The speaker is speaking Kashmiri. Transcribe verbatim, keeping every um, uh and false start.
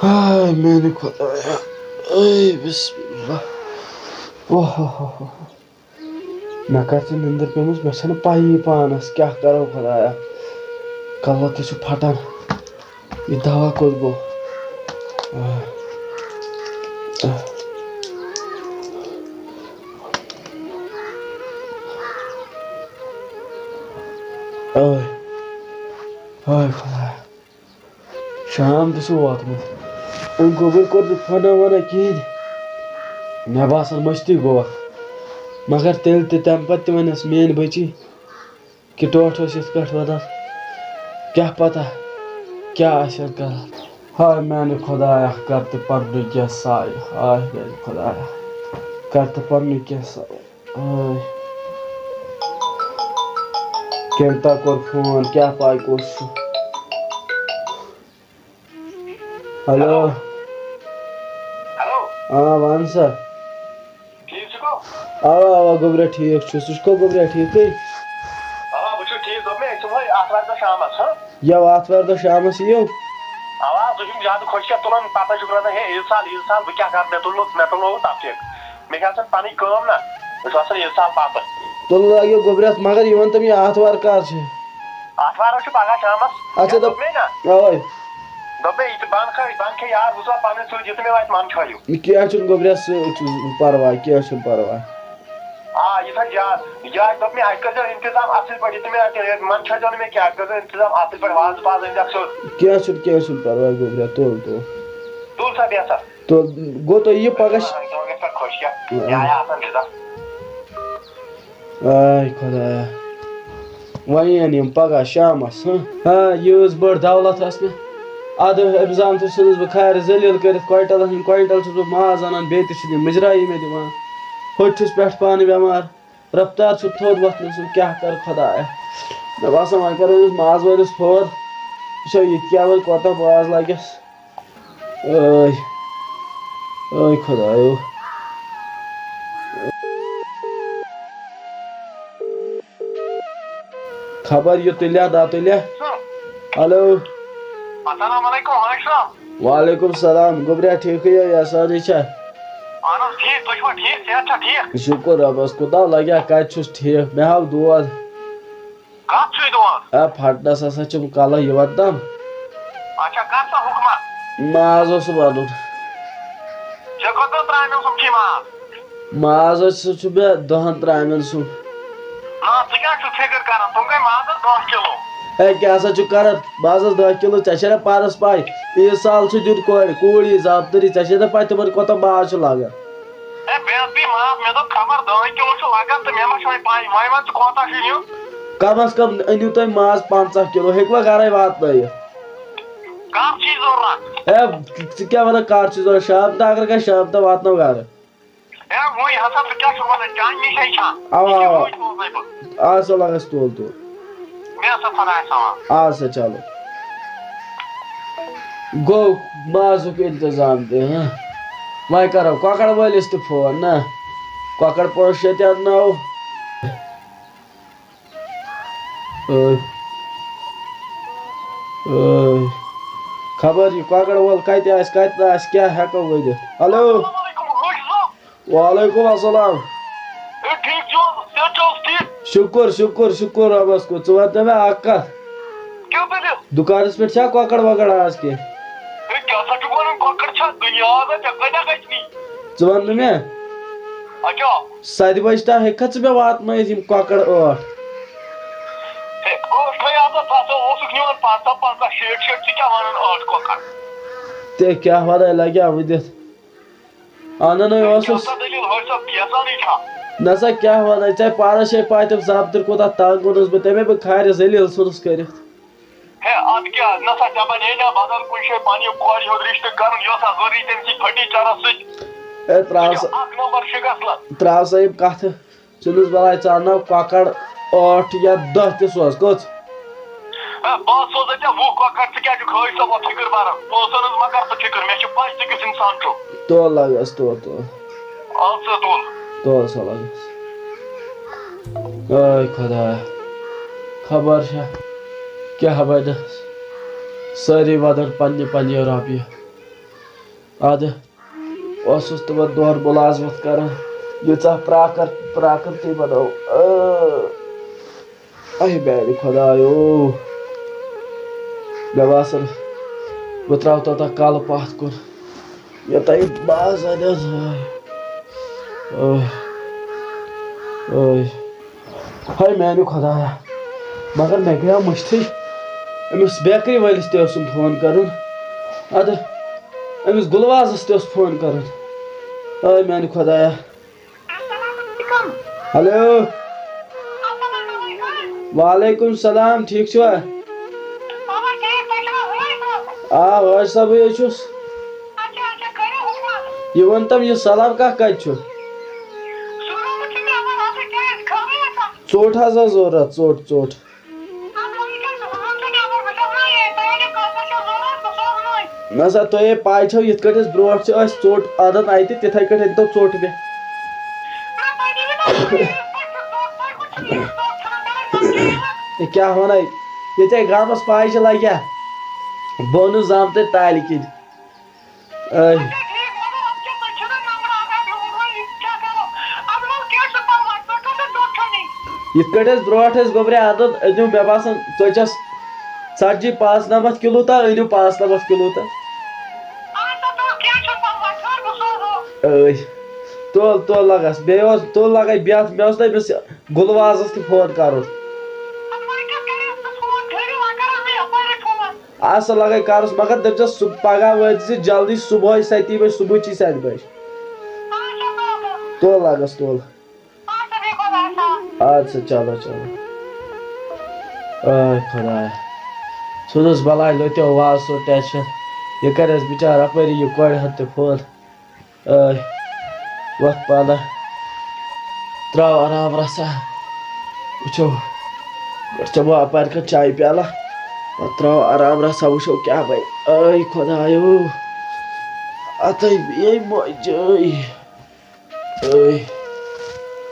ہاے میانہِ خۄدایا، اے بسم اللہ۔ اوہ ہو ہو ہو۔ مےٚ کَر ژٕ نِندٕر پیٚمٕژ، مےٚ چھَنہٕ پَیی پانَس کیٛاہ کَرو خۄدایا۔ کَلہٕ تہِ چھُ پھَٹان۔ یہِ دَوا کوٚت گوٚو؟ آہ۔ آہ۔ آے۔ آے خۄدایا۔ شام تہِ چھُ ووتمُت۔ أمۍ گوٚبُر کوٚر نہٕ فونا وونا کِہیٖنۍ۔ مےٚ باسان مٔشتٕے گوٚو۔ مگر تیٚلہِ تہِ تَمہِ پَتہٕ تہِ وَنٮ۪س میٛٲنۍ بٔچی کہِ ٹوٹھ ٲسۍ یِتھ کٲٹھۍ وَنان۔ کیٛاہ پَتہ کیٛاہ آسہِ ہَن کَران۔ ہاے میٛانہِ خۄدایا، کَر تہٕ پَننُے کینٛہہ سایہِ۔ ہاے میٛانہِ خۄدایا، کَر تہٕ پَننُے کینٛہہ سایہِ۔ آے۔ کٔمۍ تام کوٚر فون، کیٛاہ پاے کُس چھُ۔ ہیلو۔ ہیلو۔ آ، وَن سا۔ ٹھیٖک چھُکھو؟ اوا، اوا، گوٚبرا ٹھیٖک چھُ۔ ژٕ چھُکھو گوٚبرا ٹھیٖکٕے؟ آ، بہٕ چھُس ٹھیٖک۔ دوٚپ مےٚ، أسۍ یِمو آتھوارِ دۄہ شامَس، ہہ؟ یَو آتھوارِ دۄہ شامَس یِیِو۔ اوا، ژٕ چھُکھ زیادٕ خۄش کیٛاہ تُلان، پَتہٕ چھُکھ روزان، ہے، عیٖد سال، عیٖد سال، بہٕ کیٛاہ کَرٕ، مےٚ تُلنو، مےٚ تُلنو تَتھ کیٛاہ؟ مےٚ چھِ آسان پَنٕنۍ کٲم نا، مےٚ چھُ آسان عیٖد سال پَتہٕ۔ تُل لٲگِو گوٚبرِس، مگر یہِ وَن تہٕ مےٚ، آتھوار کر چھِ؟ آتھوار چھُ پَگاہ شامَس۔ اچھا، یَتھ دوٚپ، دوٚپ مےٚ نا۔ اوے۔ دوٚپ مےٚ، یہِ تہِ بَنٛد کھا، بَنٛد کھے یار زٕ ژور پَنٕنۍ سۭتۍ، یہِ تہِ مےٚ وَتہِ مَن چھٲیِو۔ کینٛہہ چھُنہٕ گوٚبرِس، سُہ چھُ پَرواے، کینٛہہ چھُنہٕ پَرواے۔ آ، یہِ تھٲے یاد، یاد دوٚپ مےٚ، اَتہِ کٔرۍزیو اِنتِظام اَصٕل پٲٹھۍ، یہِ تہِ مےٚ وَتہِ مَن چھٲیزیو نہٕ مےٚ کینٛہہ، اَتہِ کٔرۍزیو اِنتِظام اَصٕل پٲٹھۍ، وازٕ پازٕ أنۍزیوکھ سیوٚد۔ کینٛہہ چھُنہٕ، کینٛہہ چھُنہٕ پَرواے گوٚبرا، تُل، تُل۔ تُل سا بیٚہہ سا۔ تہٕ گوٚو تۄہہِ یہِ پگاہ ش-، آ، تِمن گژھِ پَتہٕ خۄش کیٛاہ؟ آ۔ یہِ آیا آسان لِذت۔ آے خۄدایا۔ وۄنۍ یِن یِم پگاہ شامَس، ہہ؟ آ، یہِ ٲس بٔڑ دولت ٲس مےٚ۔ اَدٕ أمِس زامتٕرۍ سُنٛدُس بہٕ کھارِ ذٔلیٖل کٔرِتھ، کویِنٹَلَس ہٕنٛدۍ کویِنٹَل چھُس بہٕ ماز اَنان، بیٚیہِ تہِ چھُنہٕ یہِ مُجرایی مےٚ دِوان۔ ہُتہِ چھُس پٮ۪ٹھ پانہٕ بٮ۪مار۔ رفتار چھُ تھوٚد وۄتھنَس، وۄنۍ کیٛاہ کَرٕ خۄدایا؟ مےٚ باسان وۄنۍ کَرو أمِس ماز وٲلِس فون، وٕچھو یہِ تہِ کیٛاہ وَنہِ، کوتاہ ماز لَگٮ۪س۔ ٲے، ٲے خۄدایو۔ خبر یہِ تُلیا نہ تُلیا۔ ہیلو۔ السلام علیکم، وعلیکم السلام۔ وعلیکم السلام۔ گوٚبریا، ٹھیٖکھٕے یو، احسانٕے چھا؟ اہن حظ، ٹھیٖک، تُہۍ چھِوا ٹھیٖک؟ صحت چھا ٹھیٖک؟ شُکُر رۄبَس کُن۔ تَو لَگیا، کَتہِ چھُس ٹھیٖک؟ مےٚ ہاو دود۔ کَتھ چھُے دود؟ اے، پھٹنَس ہسا چھُم کَلہٕ یِوان دَم۔ اچھا، کَر سا حُکما؟ ماز اوسُم اَنُن۔ ژےٚ کٔژَن ترٛامٮ۪ن سُمب چھی ماز؟ ماز حظ چھُ مےٚ دَہَن ترٛامٮ۪ن سُمب۔ نہ، ژٕ کیٛاہ چھُکھ فِکر کران؟ تِم گٔے مازَس دَہ کِلوٗ۔ اے، کیٛاہ سا چھُکھ کران؟ مازَس دَہ کِلوٗ، ژےٚ چھےٚ نا پانَس پَے؟ عیٖد سال چھُ دیُن کورِ، کوٗر یی زامتٕرۍ، ژےٚ چھےٚ نا پَے تِمَن کوٗتاہ ماز چھُ لَگان؟ ہے، بے عزتی ماز، مےٚ دوٚپ خبر دَہَے کِلوٗ چھُ لَگان تہٕ مےٚ ما چھِ وۄنۍ پَے، وۄنۍ وَن ژٕ کوتاہ چھُ نیُن؟ کم از کم أنِو تُہۍ ماز پنٛژاہ کِلوٗ، ہیٚکوا گرے واتنٲیِتھ؟ کر چھی ضروٗرت؟ ہے، ژٕ کیٛاہ وَنان کر چھی ضروٗرت؟ شام تام اگر گژھِ، شام تام واتناو گرٕ۔ ہے، وۄنۍ ہسا ژٕ کیٛاہ چھُکھ وَنان؟ چانہِ نِش ہے چھا؟ اَوا، یہِ کیٛاہ اَوا۔ وٕچھ ووٚن تۄہہِ بہٕ؟ آ، سا لگس تُل تُل۔ بیٚہہ سا خۄدایَس حوالہٕ۔ آ سا، چلو۔ گوٚو مازُک اِنتظام تہِ، ہہ؟ وۄنۍ کَرو کۄکَر وٲلِس تہِ فون، نہ؟ کۄکَر پانٛژھ شےٚ تہِ اَنناوو۔ ٲے۔ ٲے۔ خبر یہِ کۄکَر وول کَتہِ آسہِ، کَتہِ نہٕ آسہِ، کیٛاہ ہٮ۪کو ؤنِتھ؟ ہیلو۔ السلام علیکم، حٲجی صٲب۔ وعلیکم السلام۔ ہے، ٹھیٖک چھِو حظ؟ صحت چھا حظ ٹھیٖک؟ شُکُر، شُکُر، شُکُر رۄبَس کُن۔ ژٕ وَن تہٕ مےٚ اَکھ کَتھ۔ کیٛاہ دٔلیٖل؟ دُکانَس پٮ۪ٹھ چھا کۄکَر وۄکَر آز کینٛہہ؟ ہے، کیٛاہ سا چھُکھ وَنان، کۄکَر چھا؟ دُنیا آز ہا، ژےٚ کۭتیٛاہ گژھِ نی؟ ژٕ وَن نہٕ مےٚ۔ اچھا۔ سَتہِ بَجہِ تام ہیٚککھا ژٕ مےٚ واتنٲیِتھ یِم کۄکَر ٲٹھ؟ ہے، ٲٹھ ہے آسہٕ، ژٕ ہسا اوسُکھ نِوان پنٛژاہ، پنٛژاہ، شیٹھ، شیٹھ، ژٕ کیٛاہ وَنان ٲٹھ کۄکَر؟ تہِ کیٛاہ وَنَے لَگیٛاہ وٕنِتھ؟ اَنان ہے اوسُس۔ کیٛاہ سا دٔلیٖل، حٲج صٲب، کیٛاہ چھا؟ نہ سا، کیٛاہ وَنَے، ژےٚ پانَس چھے پَے تِم زامتٕرۍ کوٗتاہ تنٛگ ووٚنُس بہٕ، تَمے بہٕ کھارِ ذٔلیٖل ژھٕنُس کٔرِتھ۔ ہے، اَدٕ کیٛاہ، نہ سا، دَپان ہے نہ، بدل کُنہِ جایہِ پَنٕنہِ کورِ ہُنٛد رِشتہٕ کَرُن، یہِ اوسا ضروٗری تٔمۍ سٕے فٔٹی چَرَس سۭتۍ؟ ہے، ترٛاو یہِ سا، چھُ اَکھ نمبر شِکَس لَد۔ ترٛاو سا یِم کَتھٕ۔ ژٕ نہٕ حظ بَلاے، ژٕ اَنناو کۄکَر ٲٹھ یا دَہ تہِ سوز، کٔژ؟ ہے، بہٕ حظ سوزَے ژےٚ وُہ کۄکَر، ژٕ کیٛازِ چھُکھ حٲج صٲبَس فِکر بَران؟ پونٛسَن ہٕنٛز مہ کَر ژٕ فِکر، مےٚ چھِ پَے ژٕ کیُتھ اِنسان چھُکھ۔ تُل لَگَس، تُل، تُل۔ اَدٕ سا تُل۔ تُل سا لَگَس۔ اے خۄدایا، خبر چھا کیٛاہ بَنٮ۪س؟ سٲری وَدَن پنٛنہِ پنٛنہِ رۄپیہِ۔ ادٕ اوسُس تِمن دۄہن مُلازمت کران، ییٖژاہ پراکر پراکرتی بنٲو۔ آ، اے میانہِ خۄدایو، مےٚ باسان، بہٕ ترٛاوٕ توتاہ کلہٕ پتھ کُن، یوٚتام یہِ باز انہِ حظ۔ آ، آ، آ۔ ہاے میانہِ خۄدایا، مگر مےٚ گٔیو مٔشتھٕے۔ أمِس بیکری وٲلِس تہِ اوسُم فون کرُن، ادٕ أمِس گُلوازس تہِ اوس فون کرُن۔ ہاے میانہِ خۄدایا۔ ہیلو۔ وعلیکم السلام، ٹھیٖک چھِوا؟ آ، حٲج صٲبٕے حظ چھُس۔ یہِ ؤنۍ تَم، یہِ سَلام کانٛہہ کَتہِ چھُ؟ ژوٚٹ حظ ٲس ضوٚرَتھ، ژوٚٹ، ژوٚٹ۔ نہ سا، تۄہے پَے چھو، یِتھ کٲٹھۍ أسۍ برونٛٹھ چھِ ٲسۍ ژوٚٹ اَنان اَتہِ، تِتھَے کٲٹھۍ أنۍ تو ژوٚٹ مےٚ۔ ہے، کیٛاہ وَنَے؟ ییٚتہِ گامَس پَے چھِ لَگہِ ہا۔ بونہٕ زامتٕرۍ تالہِ کِنۍ۔ اے۔ یِتھ کٲٹھۍ أسۍ برونٛٹھ ٲسۍ گوٚبرِ اَنان، أنِو مےٚ باسان ژۄچَس ژَتجی پانٛژھ نَمَتھ کِلوٗ تہٕ أنِو پانٛژھ نَمَتھ کِلوٗ تہٕ۔ اے۔ تُل، تُل لَگَس۔ بیٚیہِ اوس، تُل لَگَے بیٚتھ، مےٚ اوس نہ أمِس گُلوازَس تہِ فون کَرُن۔ آ، سا لَگَے کَرُس، مگر دٔپۍزٮ۪س سُہ پَگاہ وٲتۍ زِ جلدی صُبحٲے سَتی بَجہِ، صُبحٕچی سَتہِ بَجہِ۔ تُل لَگَس، تُل۔ اَدٕ سا، چلو، چلو۔ آے خۄدایا۔ ژھٕنُس بَلاے لٔتیو واز سُہ ٹٮ۪نشَن۔ یہِ کَرٮ۪س بِچارٕ اَپٲری یہِ کورِ ہَن تہِ فون۔ آے، وۄتھ پانہ۔ ترٛاو آرام رژھا۔ وٕچھو۔ گۄڈٕ چٮ۪مو اَپارِ کَن چایہِ پیالہ۔ پَتہٕ ترٛاو آرام رژھا، وٕچھو کیٛاہ بَنہِ۔ آے خۄدایو۔ اَتَے بیٚیہِ مۄنجہِ۔ آے۔